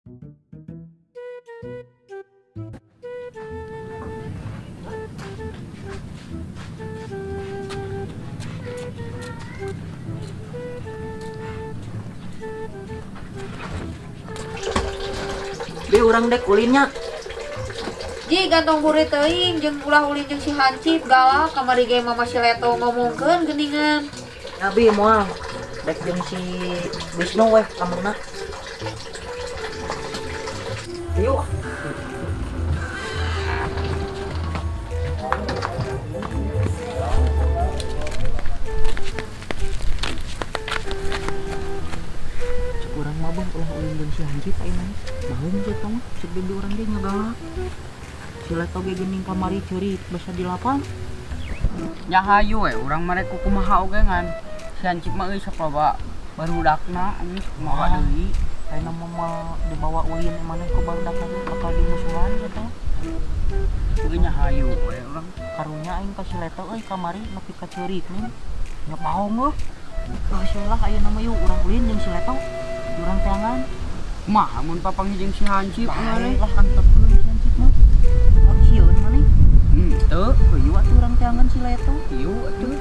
Bi urang dek ulinnya. Ji gantong buri teuing jeung ulah ulin jeung si Hancip galak kamari ge mama si Leto ngomongkeun geuningan. Ya bi moal dek jeung si Wisnu weh kamarna. Yuk. Cek urang mah bang ulah ulin jeung si Hancip ayeuna. Baheung teh tong cek bibi urang ge nya galak. Si Leto ge geuning kamari ceurik basa di lapang. Nya hayu we urang mah rek kumaha oge ngan. Si Hancip mah euy sok loba barudakna anjing kumaha deui. Ayeuna mah dibawa ulin maneh ku barudakna teh bakal dimusuhan kitu. Euy nya hayu we urang. Karunya aing ka si Leto euy kamari nepi ka ceurik nih. Nya paong euy. Geus lah ayeuna mah yuk urang ulin jeung si Leto. Urang teangan. Mah mun papanggih jeung si Hancip maneh lah antepkeun si Hancip mah. Sieun maneh. Henteu, heueuh atuh urang teangan si Leto. Ieu atuh.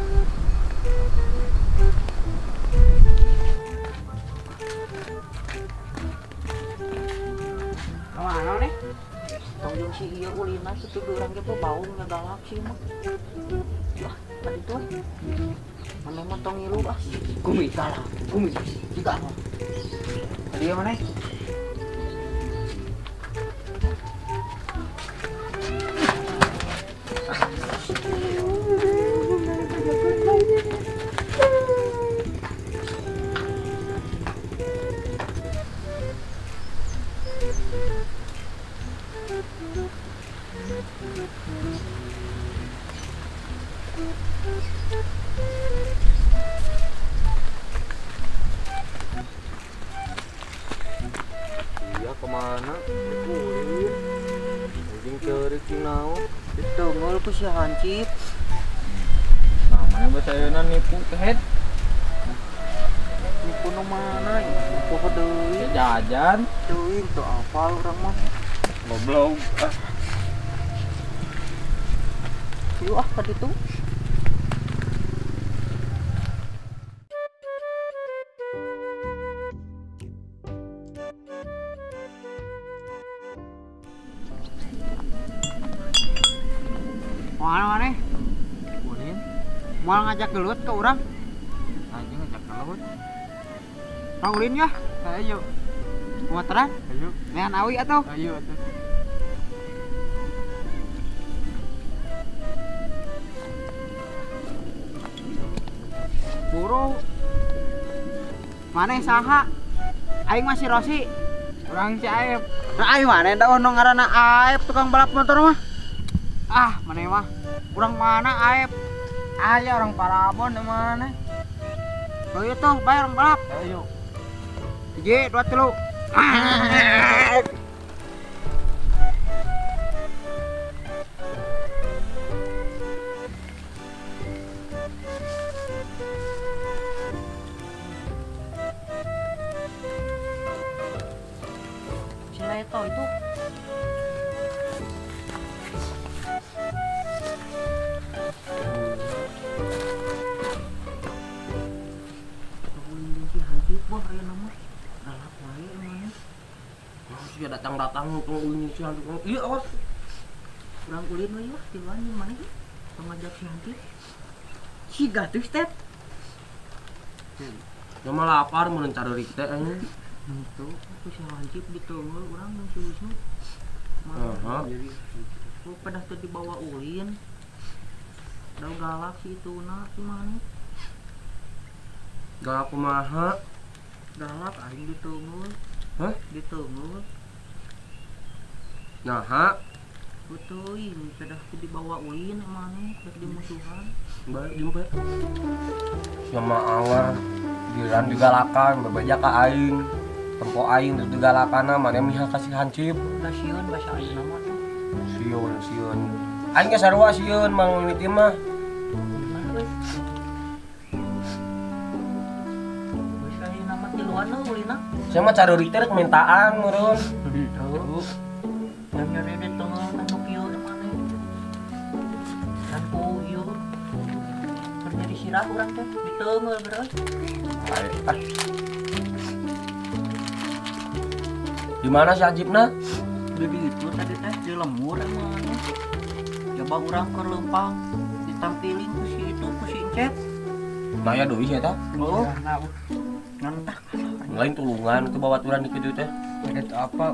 Kamana nih? Tong jeung si ieu ulina kitu urang ge baung nya galak sih mah. Wah, tadi tuh. Maneh mah tong ngilu ah. Kumi galak, kumi galak. Tadi maneh? Iya kemana? Ulin. Anjing ceurik naon? Ditungul ku si Hancip. Nah, mana bahasa ayeuna nipu kehed? Nipu nu mana? Nipu deui. Jajan. Teuing teu apal urang mah. Goblok. Ah. Yuk ah ka ditu. Mana maneh? Ulin. Moal ngajak gelut ke urang? Anjing ngajak gelut. Urang ulin ya? Ayo. Motoran? Ayo. Nean awi atuh? Ayo atuh. Buru. Maneh saha? Aing mah si Rosi. Urang si Aep. Nah, aing maneh da ono ngaranna Aep tukang balap motor mah. Ah, maneh mah. Urang mana Aep? Aya orang Parabon mana? Oh iya tuh, bae orang balap. Ayo. 1, 2, 3. Si Leto itu. Wah, ayeuna mah galak wae maneh. Wah, datang-datang tong ulin si Hancip. Ieu awas. Urang ulin we lah tiluan jeung maneh tong ngajak si Hancip. Siga tuh step. Ya mah lapar mun careurik teh anjing. Henteu, ku si Hancip diteunggeul urang jeung si Wisnu. Heeh. Ku pedah teu dibawa ulin. Da galak si ituna si maneh. Galak kumaha? Galak aing diteunggeul. Hah? Diteunggeul. Naha? Teuing pedah teu dibawa ulin maneh rek dimusuhan. Bae jumpa. Sama anger giliran digalakan bebeja ka aing. Tempo aing terus digalakanna maneh mihak ka si Hancip. Da sieun basa ayeuna mah tuh. Sieun sieun. Aing ge sarua sieun mang mimiti mah. Gimana euy? Geus ayeuna mah tiluan Bantuan ulina. Saya mah careurik teh rek mintaan meureun. Henteu. Yang nyeri di tengah anu kieu maneh. Kan ku ieu. Keur nyeri sirah urang teh diteunggeul beureus. Ah. Di mana si Hancipna? Di ditu tadi teh di lemur maneh. Coba urang keur leumpang ditampilin ku si itu ku si Encep. Nah ya deui sia eta. Oh. Ngan tah. Lain tulungan itu babaturan di kitu teh. Ada apa?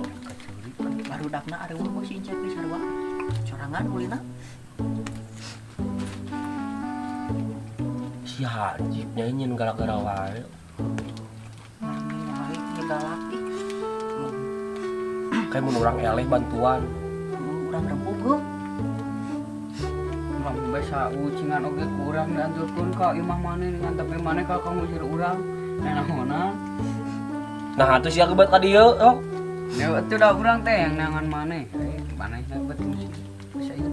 Barudakna areueuh mah si Encep di sarua. Sorangan ulina. Si Hancipnya nyin gara-gara wae. Wae ieu galak ih. Kayak mun urang eleh bantuan. Urang rembug heuh. Urang bisa ucingan oge kurang dianturkeun ka imah maneh ngan tapi maneh ka ngusir urang. Naonan. Nah atuh sia gebat ka dieu, oh. Ya itu dah urang teh yang nangan maneh. Maneh gebat ngusir. Bisa ieu.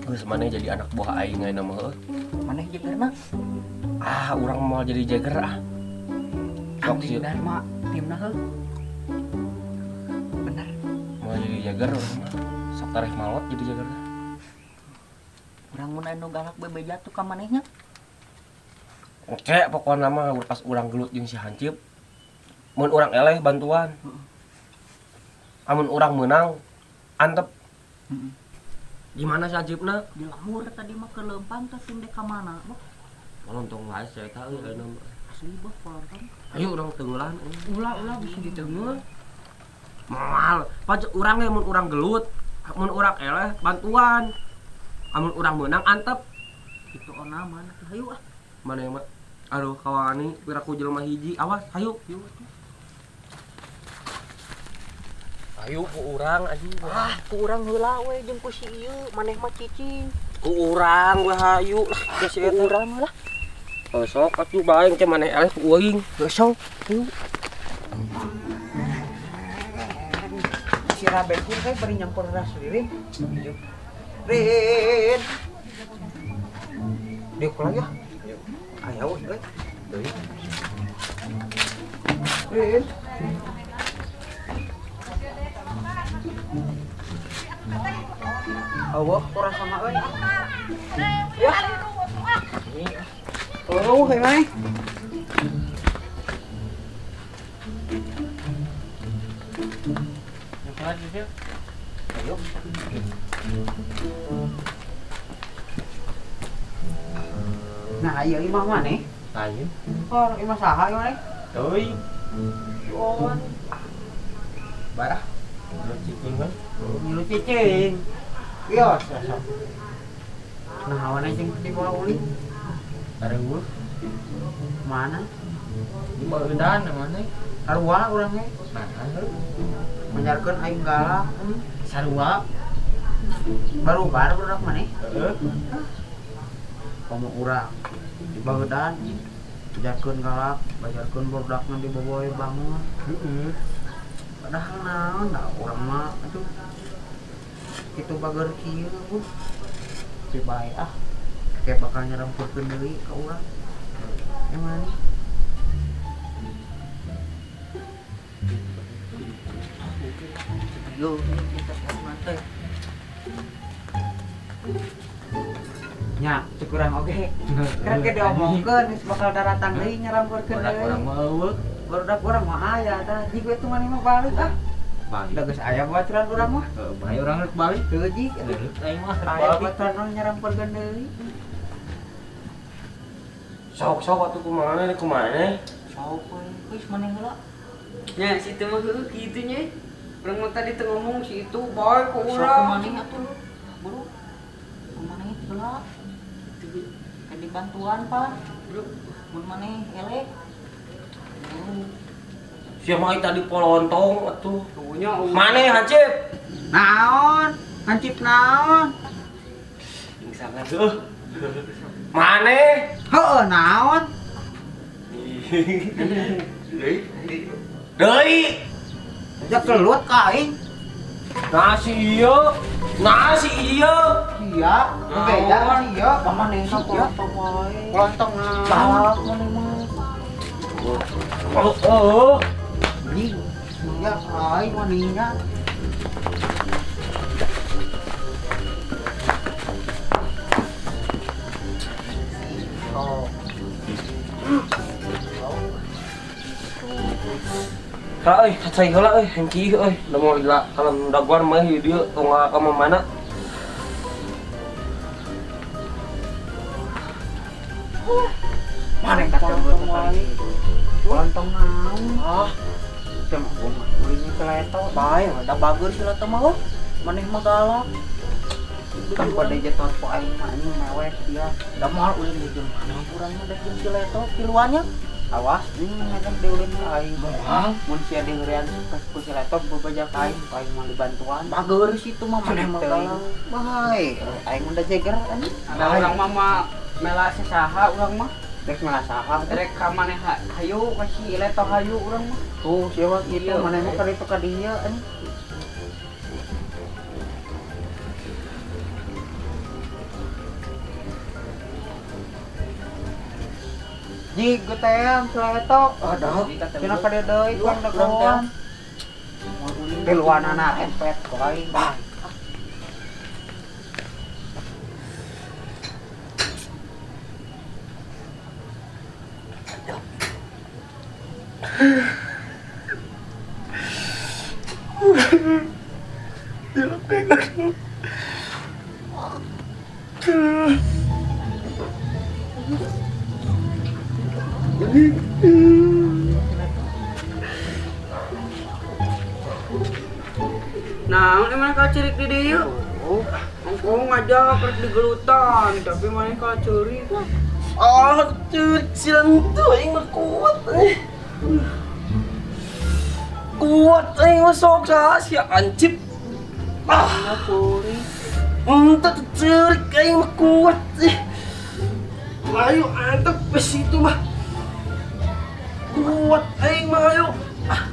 Geus maneh jadi anak buah aing ayeuna mah heuh. Maneh jegerna? Ah, urang moal jadi jeger ah. Sok sih. Dharma timna heuh. Bener. Moal jadi jeger urang mah. Sok tareh malot jadi jeger. Urang mun anu galak bebeja tuh ka manehnya. Oke, pokokna mah pas urang gelut jeung si Hancip. Mun urang eleh bantuan. Amun urang meunang antep. Gimana si Hancipna? Di lemur tadi mah ke leumpang teh sing dek ka mana? Palontong wae sia eta euy ayeuna mah. Asli boh palontong. Ayo urang teungeulan. Ulah-ulah bisa diteunggeul. Moal, pacek urang ge mun urang gelut, mun urang eleh bantuan. Amun urang meunang antep. Kitu ona mana tuh hayu ah. Mana yang mah? Aduh kawani piraku jelema hiji, awas hayu. Ayo ku urang anjing. Ah, ku urang heula we jeung ku si ieu, maneh mah cicing. Ku urang we hayu lah ke si eta. Ku urang lah. Oh, sok atuh bae engke maneh eleh ku uing. Heuh sok. Hayu. Si Rabeku teh bari nyampur ras lilin. Rin. Dia pulang ya? Ayo euy. Rin. Awah kurang sama euy. Ya. Oh, hei mai. Ayo. Nah, ieu imah maneh? Lain. Oh, imah saha ieu maneh? Euy. On. Barah. Lu cicing kan? Ngilu cicing. Iya, sok. Nah, awan jeung dibawa ulin. Areueuh. Mana? Di baeudan mana? Sarua urang ge. Nah, heuh. Menjarkeun aing galak. Sarua. Baru baru budak maneh? Heeh. Komo urang di baeudan jarkeun galak, bajarkeun budakna diboboy bangun. Heeh. Padahal naon da urang mah atuh kitu bager kieu bu. Si bae ah. Kayak bakal nyerempurkeun deui ka urang. Emang nih? Yo, kita teh. Nya, cek urang oge. Kan ke diomongkeun geus bakal daratang deui nyerampurkeun deui. Urang mah eueuh. Barudak urang mah aya tah. Jig we teh maneh mah balik ah. Balik. Da geus aya baturan urang mah. Heeh, bae urang rek balik. Heuh jig. Aing mah rek Aya balik. baturan nyerampurkeun deui. Sok-sok atuh kumaha rek kumaha? Sok we, geus maneh heula. Nya, si itu mah heueuh kitu nya. Urang mah tadi teu ngomong si itu bae ku Sok urang. kumaneh atuh. Buru. Kumaneh heula. Ke dibantuan, Pak. Bro, Mun maneh eleh. Sia mah tadi polontong atuh. Tuh nya Maneh hancip. Naon? Hancip naon? Pingsan heuh. Maneh. Heueuh naon? Deui. Deui. Ja kelut ka aing. Nah si ieu. Nah si ieu. Iya, beda si ieu. Maneh sok Iya. polontong wae. Polontong naon? Galak maneh mah. Oh, oh. Anjing. Ya aing maninya. Oh. Ra euy, cai heula euy, hengki euy, da moal gila kalem daguan mah di dieu tong ka mana. Mana kata lontong naon? Ah, teh mah gua mah ulin si Leto. Bae, da bager si Leto mah oh. Maneh mah galak. Kan pada jetot po aing mah anjing mewek sia. Da moal ulin di jeung mana urang mah dek jeung si Leto tiluannya. Awas ini ngajak diulin ka aing. Moal mun sia diheureuan ku si Leto bebeja ka aing, aing mah dibantuan. Bager situ mah maneh mah galak. Bae, aing mah da jeger anjing. Ada urang mah mah mela saha urang mah. Rek mela saha? Rek ka maneh hayu ka si Leto hayu urang mah. Tuh sia mah kitu maneh mah ka ditu ka dieu anjing. Ji getean si Leto. Aduh, cenah ka dieu deui kurang dagoan. Tiluanana rempet ku aing. Nah, ini mana kalau cerik di dieu? Engkau ngajak rek digelutan, tapi mana kalau cerik? Ah, cerik silang tuh aing mah kuat. Kuat aing mah sok sia ancip. Ah, cerik. Entah cerik aing mah kuat. Ayo antep wes itu mah. Kuat aing mah ayo. Ah.